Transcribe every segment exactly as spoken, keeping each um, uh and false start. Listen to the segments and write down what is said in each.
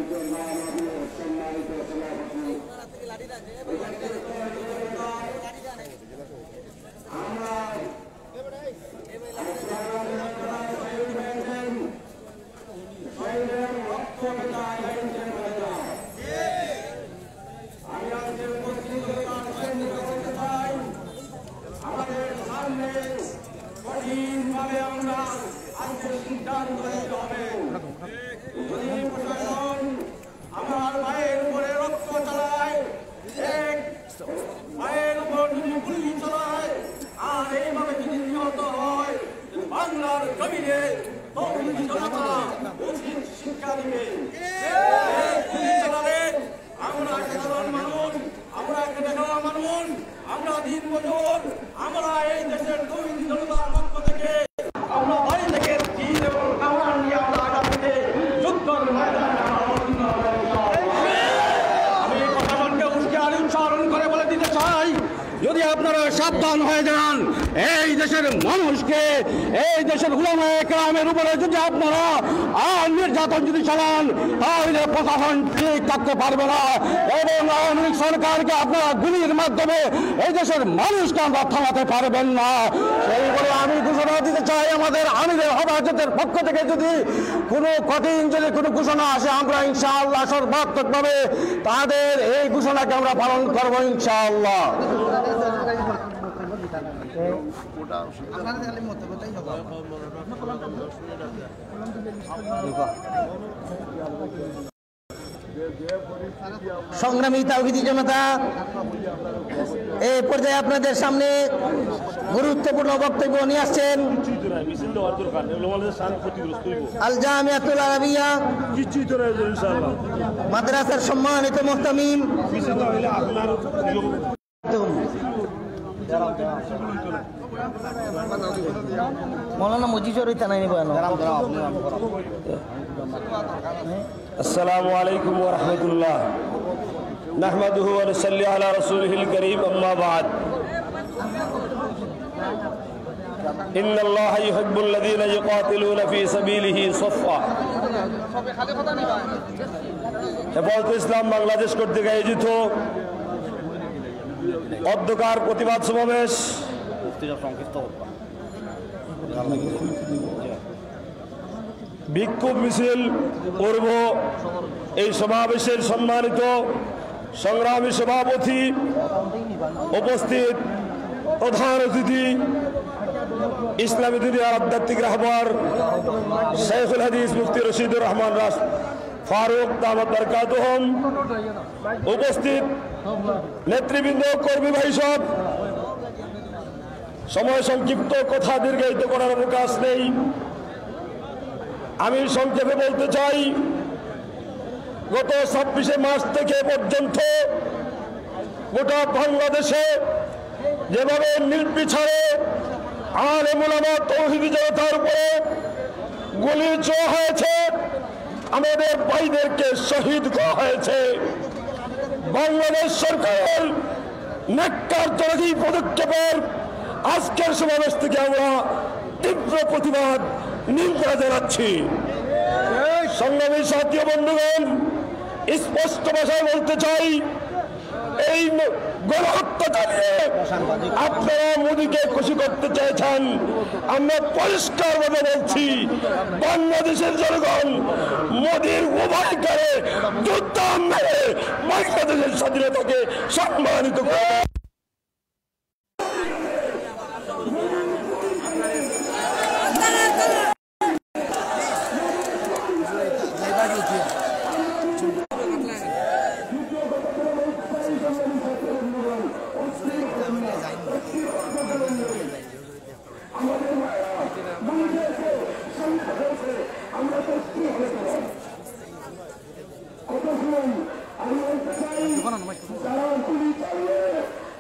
সম্মানিত সভাপতি, আমরা শহীদের রক্ত পিতা এখানে আমি আজকে উপস্থিত হয়ে তার সঙ্গে বলতে চাই, আমাদের সামনে কঠিনভাবে আমরা আজকে সিদ্ধান্ত নিতে হবে। যদি প্রশাসন আমার ভাইয়ের উপরে রক্ত চালায়, এক ভাইয়ের উপর যদি গুলি চালায়, আর এইভাবে যদি নিহত হয়, বাংলার জমিনে তৌহিদি জনতা উচিত শিক্ষা দিবে। এই গুলি চালালে আমরা সাধারণ মানুষ, আমরা একটা দেখার মানুষ, আমরা দিন মজুর, আমরা এই দেশের তৌহিদি জনতার পক্ষ থেকে আমরা বাড়ি থেকে তীর এবং কামান নিয়ে আমরা আগামীতে যুদ্ধর ময়দানে আমরা অবতীর্ণ হব। আমি প্রশাসনকে হুঁশিয়ারি উচ্চারণ করে বলে দিতে চাই, যদি আপনারা সাবধান হয়ে যান, এই দেশের মানুষকে, এই দেশের উলামায়ে কেরামের উপরে যদি আপনারা আর নির্যাতন যদি চালান, তাহলে প্রশাসন ঠিক থাকতে পারবে না এবং আওয়ামী লীগ সরকারকে আপনারা গুলির মাধ্যমে এই দেশের মানুষকে আমরা থামাতে পারবেন না। সেই বলে আমি ঘোষণা দিতে চাই, আমাদের আমিরের হবাজতের পক্ষ থেকে যদি কোনো কঠিন যদি কোনো ঘোষণা আসে, আমরা ইনশাআল্লাহ সর্বাত্মকভাবে তাদের এই ঘোষণাকে আমরা পালন করব ইনশাআল্লাহ। সংগ্রামী তাওহিদি জনতা, এই পর্যায়ে আপনাদের সামনে গুরুত্বপূর্ণ বক্তব্য নিয়ে আসছেন আল জামিয়াতুল আরাবিয়া মাদ্রাসার সম্মানিত মুহতামিম মৌলানা মজিজর ইতা নাই নি বয়ান। السلام عليكم ورحمة الله. نحمده ونصلي على رسوله الكريم، أما بعد. إن الله يحب الذين يقاتلون في سبيله صفا. হেফাজতে ইসলাম বাংলাদেশ কর্তৃক আয়োজিত অধ্যকার প্রতিবাদ সমাবেশ, বিক্ষোভ মিছিল করব। এই সমাবেশের সম্মানিত সংগ্রামী সভাপতি, উপস্থিত প্রধান অতিথি, ইসলামী দুনিয়ার আধ্যাত্মিক রাহবার শেখুল হাদিস মুফতি রশিদুর রহমান রাস-, ফারুক দামাত বারকাতুহুম, উপস্থিত নেতৃবৃন্দ, কর্মী ভাই সব, সময় সংক্ষিপ্ত, কথা দীর্ঘায়িত করার অবকাশ নেই। আমি সংক্ষেপে বলতে চাই, গত ছাব্বিশে মার্চ থেকে পর্যন্ত গোটা বাংলাদেশে যেভাবে নির্বিচারে আলেম ওলামা তৌহিদি জনতার উপরে গুলি ছোড়া হয়েছে, আমাদের ভাইদেরকে শহীদ করা হয়েছে। বাংলাদেশ সরকারের ন্যাক্কারজনক এই পদক্ষেপের আজকের সমাবেশ থেকে আমরা তীব্র প্রতিবাদ, নিন্দা জানাচ্ছি। সংগ্রামী সাথী ও বন্ধুগণ, স্পষ্ট ভাষায় বলতে চাই, এই ন-, গণহত্যা চালিয়ে আপনারা মোদীকে খুশি করতে চেয়েছেন। আমরা পরিষ্কারভাবে বলছি, বাংলাদেশের জনগণ মোদীর উভয় কারে জুতা মেরে বাংলাদেশের স্বাধীনতাকে সম্মানিত করে।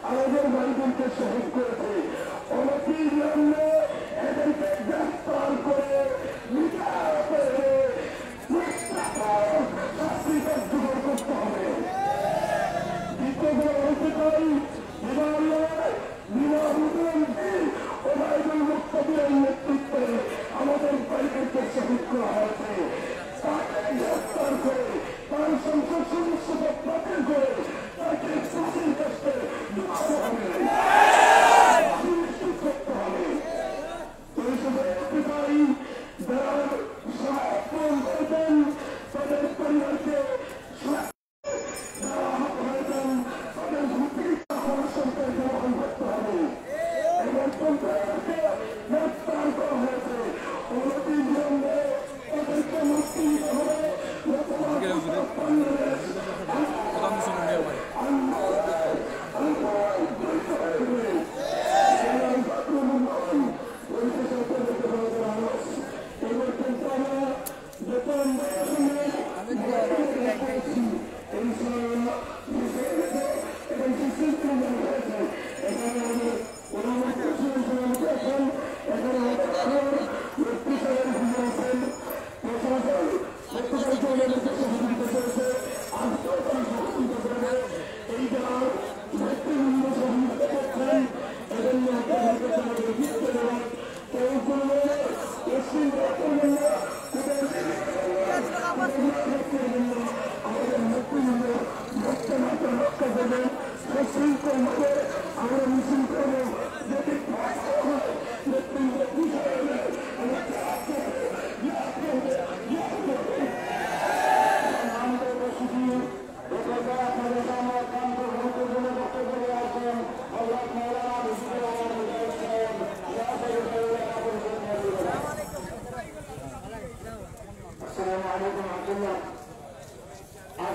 আমাদের ভাইদেরকে শহীদ করেছে, অনতিবিলম্বে এদেরকে গ্রেফতার করে বিচার করে শাস্তি কার্যকর করতে হবে। দ্বিতীয় কথা বলতে চাই, বিনা অভিযোগে ওবায়দুল মুক্তাদিরের নেতৃত্বে আমাদের ভাইদেরকে শহীদ করা হয়েছে। তাকে গ্রেফতার করে তার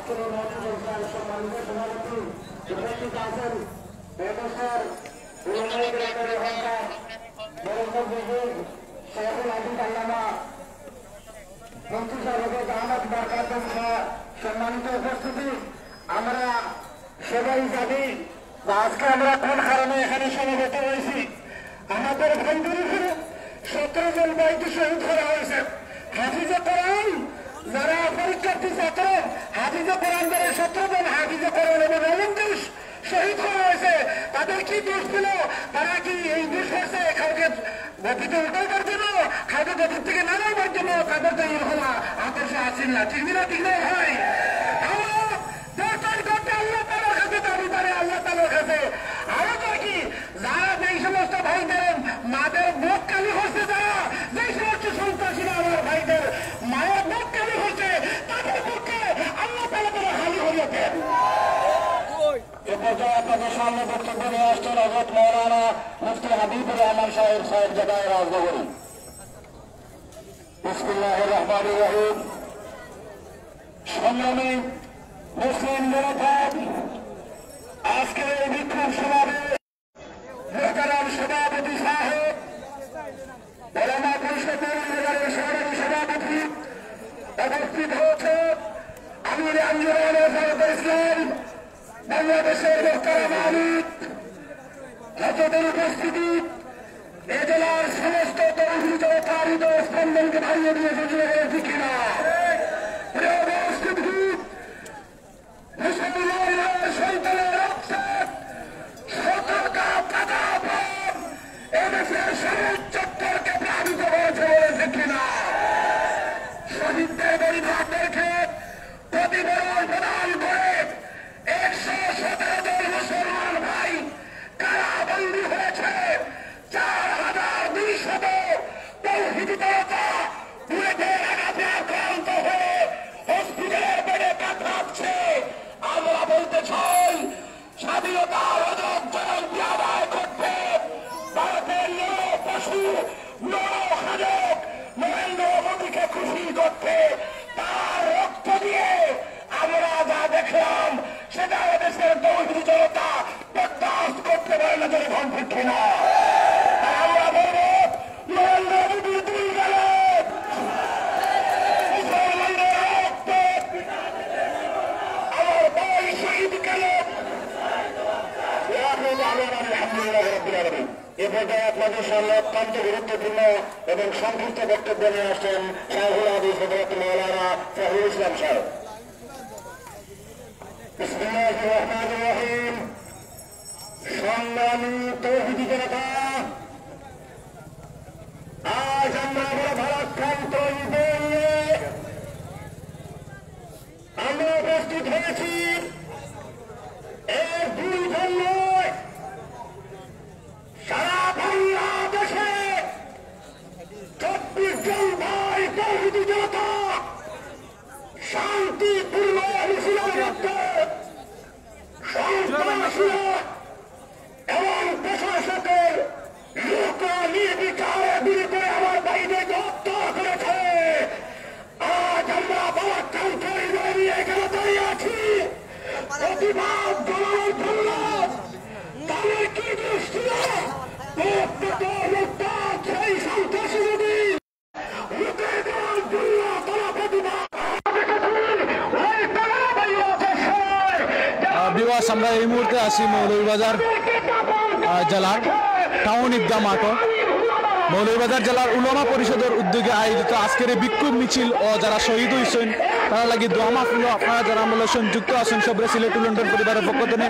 সম্মানিত সভাপতি, উপস্থিত আছেন এদেশের উলামায়ে কেরামের অহংকার, মরহুম বুজুর্গ শেখুল হাদিস আল্লামা মুফতি সাহেবের জামাত বারকাতুহুমা। সম্মানিত উপস্থিতি, আমরা সবাই জানি যে আজকে আমরা কোন কারণে এখানে সমবেত হয়েছি। আমাদের ভাইদের উপরে সতেরো জন ভাইকে শহীদ করা হয়েছে। হাফিজে কোরআন, যারা পরীক্ষার্থী ছাত্র, হাফিজে কোরআন, যারা সতেরো জন হাফিজে কোরআন এবং আলমদের শহীদ করা হয়েছে, তাদের কি দোষ ছিল? তারা কি এই দোষ করছে কাউকে গতিতে উল্টাইবার জন্য, কাউকে গতির থেকে নামাইবার জন্য? তাদের তো এরকম আ-, আদর্শ আছিল না, ঠিক না? ঠিক না ভাই? আমরা দরকার করতে আল্লাহ তাআলার কাছে দাবি করে, আল্লাহ তাআলার কাছে। আরো তো কি, যারা যেই সমস্ত ভাইদের মাদের বুক খালি করছে, যারা যেই সমস্ত সন্ত্রাসীরা আমার ভাইদের মায়ের বুক খালি করছে, তাদের পক্ষে আল্লাহ তাআলা তারা খালি করিয়া দেন। এ পর্যায়ে আপনাদের সামনে বক্তব্য নিয়ে আসছেন হযরত মাওলানা মুফতি হাবিবুর রহমান সাহেব, সাহেব জাদায় রাজনগরী। বিসমিল্লাহির রহমানির রহিম। সংগ্রামী মুসলিম জনতা, আজকের এই বিক্ষোভ সমাবেশ মোহতারাম সভাপতি সাহেব, ওলামা পরিষদ মৌলভীবাজারের সাধারণ সভাপতি, উপস্থিত হয়েছে আমির আঞ্জুমান হেফাজতে ইসলাম বাংলাদেশের মোহতারাম আমির, হজরতের উপস্থিতি এ জেলার সমস্ত তৌহিদি জনতার হৃদয় স্পন্দনকে ভাঙিয়ে দিয়েছে, জুড়ে বলে ঠিক কিনা? প্রিয় উপস্থিতি, মুসলমান সন্তানের রক্তে সতর্ক কাদা পান এদেশের সবুজ চত্বরকে প্লাবিত করেছে, বলেছে কিনা? শহীদদের পরিবারদেরকে প্রতিফলন প্রদান করে একশো সতেরো জন মুসলমান ভাই কারাবন্দী হয়েছে। চার হাজার দুইশত তৌহিদি জনতা বুলেটের আঘাতে আক্রান্ত হয়ে হসপিটালের বেডে কাতরাচ্ছে। আমরা বলতে চাই, স্বাধীনতার অজস্র জয়ন্তী আদায় করতে ভারতের নর পশু, নর খাদক নরেন্দ্র মোদীকে খুশি করতে তার রক্ত দিয়ে আমরা যা দেখলাম, সেটা এদেশের তৌহিদি জনতা বরদাস্ত করতে পারে না। জোরে বলুন ঠিক কিনা? তাই আমরা বলবো, নরেন্দ্র মোদী দুই গেল, মুসলমানদের রক্ত, আমার ভাই শহীদ গেল। ওয়া আখিরু দাওয়ানা আলহামদুলিল্লাহি রাব্বিল আলামিন। এ পর্যায়ে আপনাদের সামনে অত্যন্ত গুরুত্বপূর্ণ এবং সংক্ষিপ্ত বক্তব্য নিয়ে আসছেন শাইখুল হাদিস হযরত মাওলানা ফখরুল ইসলাম সাহেব। বিসমিল্লাহির রহমানির রহিম। সম্মানিত তৌহিদি জনতা, আজ আমরা বড় ভারাক্রান্ত হৃদয় নিয়ে আমরা উপস্থিত হয়েছি এক দুই জন নয়, সারা বাংলাদেশে চব্বিশ জন ভাই তৌহিদি জনতা শান্তিপূর্ণ মিছিলের মধ্যে সন্ত্রাসীরা এবং প্রশাসকের লোক নির্বিচারে গুলি করে আমার ভাইদের হত্যা করেছে। আজ আমরা ভারাক্রান্ত হৃদয় নিয়ে এখানে দাঁড়িয়ে আছি প্রতিবাদ জানানোর জন্য। তাহলে কি দোষ ছিল? প্রত্যেক মুক্তার সেই সন্ত্রাসী যদি মুখে দেওয়ার জন্য তারা প্রতিবাদ। আহ, viewers, আমরা এই মুহূর্তে আছি মৌলভীবাজার, আহ, জেলার টাউন ঈদগাহ মাঠো। মৌলভীবাজার জেলার উলামা পরিষদের উদ্যোগে আয়োজিত আজকের এই বিক্ষোভ মিছিল ও যারা শহীদ হইছেন, তারা লাগি দোয়া মাহফিল, আপনারা যারা আমরার লগে সংযুক্ত আছেন, সবরে সিলেট উলন্ডন পরিবারের পক্ষ থেকে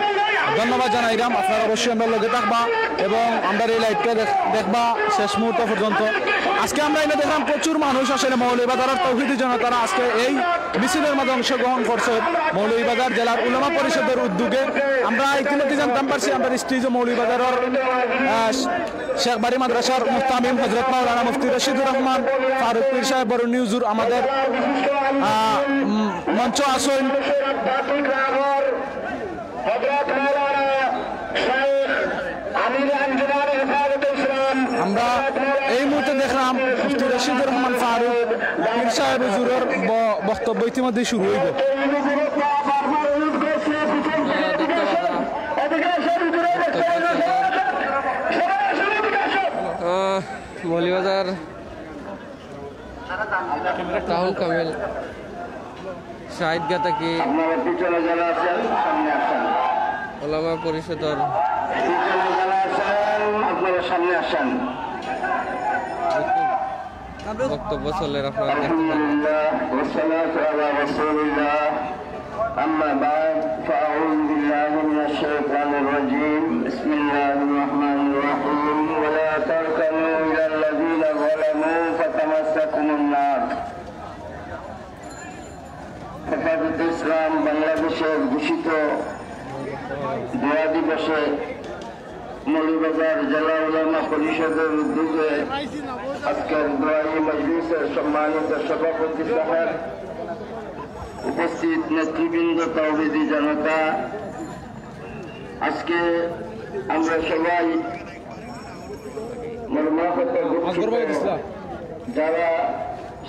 ধন্যবাদ জানাইরাম। আপনারা অবশ্যই আমরার লগে থাকবা এবং আমরার এই liveটা দেখ-, দেখবা শেষ মুহূর্ত পর্যন্ত। আজকে আমরা এনে দেখলাম প্রচুর মানুষ আসলে মৌলভীবাজারের তৌহিদি জনতারা আজকে এই মিছিলের মাঝে অংশগ্রহণ করছে। মৌলভীবাজার জেলার উলামা পরিষদের উদ্যোগে আমরা ইতিমধ্যে জানতাম পারছি, আমরার stage-ও মৌলভীবাজারের, আহ, শেখবাড়ি মাদ্রাসার মুহতামিম হযরত মাওলানা মুফতি রশিদুর রহমান ফারুক পীর সাহেব বরুণী হুজুর আমাদের, আহ, উম, মঞ্চো আছইন। আমরা এই মুহূর্তে দেখলাম মুফতি রশিদুর রহমান ফারুক পীর সাহেব হুজুরের ব-, বক্তব্য ইতিমধ্যে শুরু হইব। আহ, মৌলভীবাজার টাউন কামিল শাহিদগাঁ থাকি আপনারা পিছনে যারা আছেন, সামনে আসেন। ওলামা পরিষদর পিছনে যারা আছেন, আপনারা সামনে আসেন। বক্তব্য চলের, আপনারা দেখতে পাচ্ছেন। الحمد لله والصلاة على رسول الله. أما بعد، فأعوذ بالله من الشيطان الرجيم. بسم الله الرحمن الرحيم. ولا تركنوا إلى الذين ظلموا فتمسكم النار. হেফাজতে ইসলাম বাংলাদেশের ঘোষিত দোয়া দিবসে মৌলভীবাজার জেলা উলামা পরিষদের উদ্যোগে আজকের দোয়াই মজলিসের সম্মানিত সভাপতি সাহেব, উপস্থিত নেতৃবৃন্দ, তৌহিদি জনতা, আজকে আমরা সবাই মর্মাহত দুঃখিত, যারা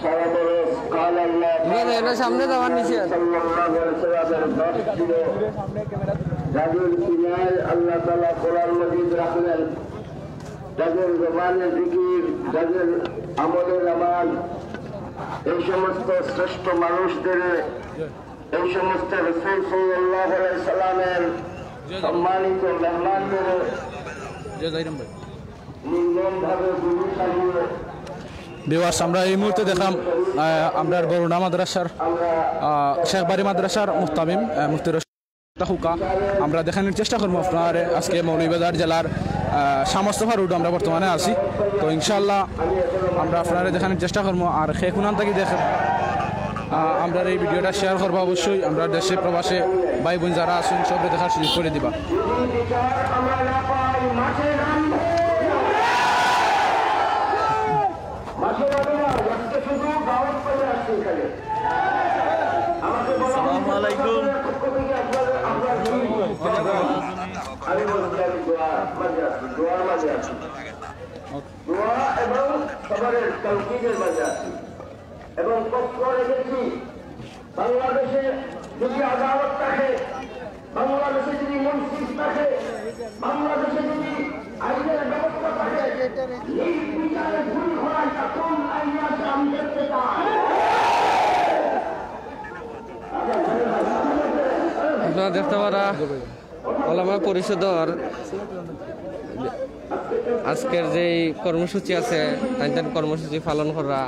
সারা বরস কাল আল্লাহ সামনে যাওয়ার নিচে। সাল্লাল্লাহু আলাইহি ওয়াসাল্লামের দশ ছিল, যাদের সিনায় আল্লাহ তাআলা কোরআন মজিদ রাখলেন, যাদের জবানে জিকির, যাদের আমলে আমাল, এই সমস্ত শ্রেষ্ঠ মানুষদের, এই সমস্ত রসুল সাল্লাল্লাহু আলাইহি সাল্লামের সম্মানিত মেহমানদের নির্মমভাবে গুলি চালিয়ে বিওয়াস, আমরা এই মুহূর্তে দেখলাম, আহ, আমরার বরুণা মাদ্রাসার, আহ, শেখ বাড়ি মাদ্রাসার মুহতামিম, আহ, মুফতি রশিদ হুকা। আমরা দেখানির চেষ্টা করমু আপনারারে আজকে মৌলভীবাজার জেলার, আহ, শাহ মোস্তফা রোড আমরা বর্তমানে আছি। তো ইনশাআল্লাহ আমরা আপনারারে দেখানির চেষ্টা করমু। আর কে কুনান থাকি দেখরা, আহ, আমরার এই ভিডিওটা শেয়ার করবা অবশ্যই। আমরার দেশে প্রবাসে ভাই বোন যারা আছইন সবরে দেখার সুযোগ করি দিবা। আসসালামু আলাইকুম। আমি বলছি, আমি দোয়ার মাঝে আছি, দোয়ার মাঝে আছি। দোয়া এবং সবরের তৌকিদের মাঝে আছি। এবং প্রশ্ন রেখেছি, বাংলাদেশে যদি আদালত থাকে, বাংলাদেশে যদি মসজিদ থাকে, বাংলাদেশে যদি আইনের ব্যবস্থা থাকে, নির্বিচারে গুলি করা এটা কোন আইন আছে আমি দেখতে চাই। আপনারা দেখতে পারা ওলামা পরিষদর আজকের যেই কর্মসূচি আছে, তাইন তাইন কর্মসূচি পালন করা।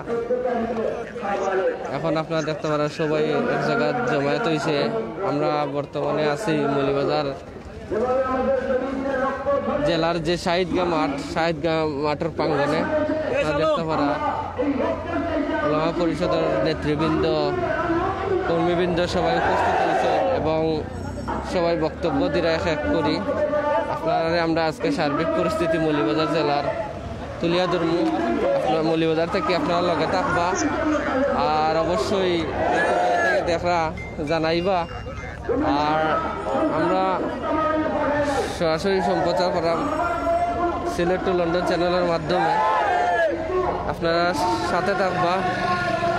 এখন আপনারা দেখতে পারা সবাই এক জায়গাত জমায়েত হইছে। আমরা বর্তমানে আছি মৌলভীবাজার জেলার যে শাহিদগাঁ মাঠ, শাহিদগাঁ মাঠর প্রাঙ্গণে। আপনারা দেখতে পারা ওলামা পরিষদর নেতৃবৃন্দ, কর্মীবৃন্দ সবাই উপস্থিত হইছে এবং সবাই বক্তব্য দিরা এক এক করি। আপনারারে আমরা আজকে সার্বিক পরিস্থিতি মৌলভীবাজার জেলার তুলিয়া ধরমু। আপনারা মৌলভীবাজার থাকি আপনারা লগে থাকবা, আর অবশ্যই দেখরা জানাইবা। আর আমরা সরাসরি সম্প্রচার করাম সিলেট টু লন্ডন চ্যানেলের মাধ্যমে। আপনারা সাথে থাকবা।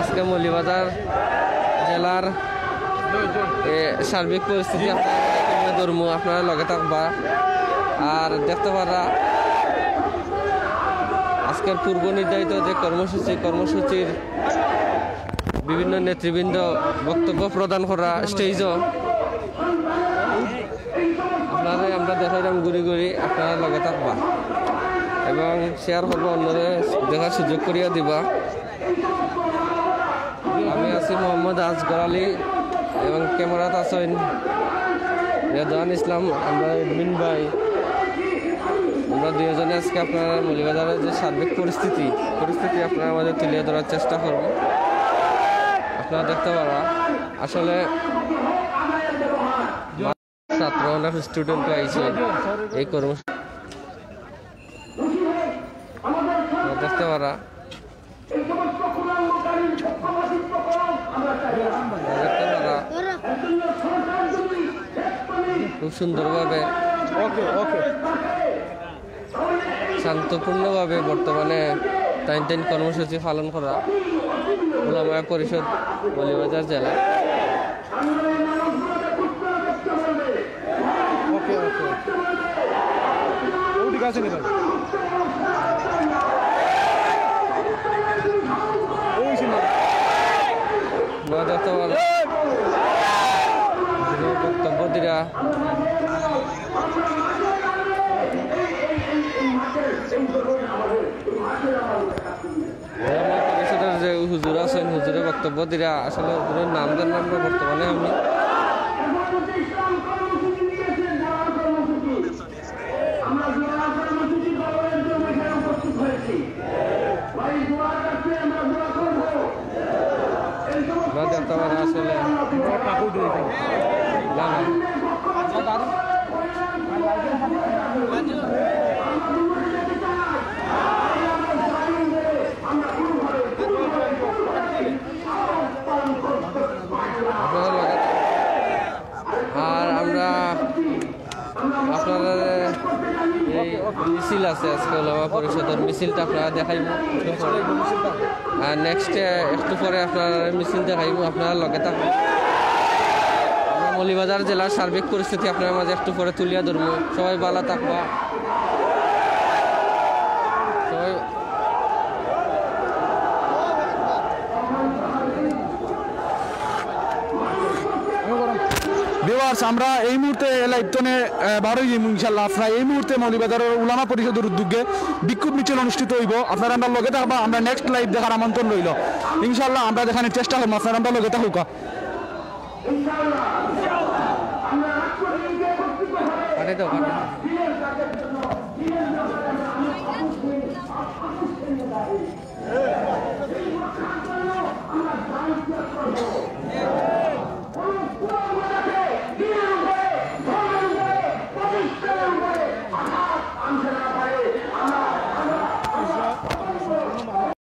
আজকে মৌলভীবাজার জেলার, এ, সার্বিক পরিস্থিতি আপনারা তুলে ধরমু, আপনারা লগে থাকবা। আর দেখতে পারা আজকের পূর্ব নির্ধারিত যে কর্মসূচি, কর্মসূচির বিভিন্ন নেতৃবৃন্দ বক্তব্য প্রদান করা স্টেজও। আপনারে আমরা দেখাইলাম ঘুরি ঘুরি, আপনারা লগে থাকবা এবং শেয়ার করবা, অন্যরে দেখার সুযোগ করিয়া দিবা। আমি আছি মোহাম্মদ আজগর আলী এবং ক্যামেরাত আছইন রেদওয়ান ইসলাম, আমরা অ্যাডমিন ভাই। আমরা দুইজনে আজকে আপনারা মৌলভীবাজারের যে সার্বিক পরিস্থিতি, পরিস্থিতি আপনারার মাঝে তুলিয়া ধরার চেষ্টা করব। আপনারা দেখতে পারা আসলে ছাত্র অনেক স্টুডেন্ট আইছে এই কর্মসূচি। আপনারা দেখতে পারা দেখতে পারা খুব সুন্দরভাবে, ওকে, ওকে। শান্তপূর্ণভাবে বর্তমানে তাইন তাইন কর্মসূচি পালন করা ওলামায়ে পরিষদ মৌলভীবাজার জেলা। আছে নি ভাই? ওই সে না। বা দেখতে পারো। বক্তব্য দিরা। উলামা পরিষদর যে হুজুর আছইন, হুজুরে বক্তব্য দিরা, আসলে হুজুরর নাম জানলাম না বর্তমানে আমি। বা দেখতে পারো আসলে। না, না। আপনারা লগে, আর আমরা আপনারা এই মিছিল আছে আজকে উলামা পরিষদর মিছিলটা আপনারা দেখাইব। আর নেক্সট একটু পরে আপনারা মিছিল দেখাইব, আপনারা লগে থাকবেন। আমরা মৌলভীবাজার জেলার সার্বিক পরিস্থিতি আপনার মাঝে একটু পরে তুলিয়া ধরবো। সবাই ভালো থাকবা, সবাই। ভিউয়ার্স, আমরা এই মুহূর্তে লাইভ তনে বারোই যাইমু ইনশাল্লাহ। আপনারা এই মুহূর্তে মৌলভীবাজার উলামা পরিষদর উদ্যোগে বিক্ষোভ মিছিল অনুষ্ঠিত হইব। আপনারা আমরা লগে থাকবা, আমরা নেক্সট লাইভ দেখার আমন্ত্রণ রইল। ইনশাল্লাহ আমরা দেখানোর চেষ্টা করবো, আপনারা আমরা লগে থাকুকা।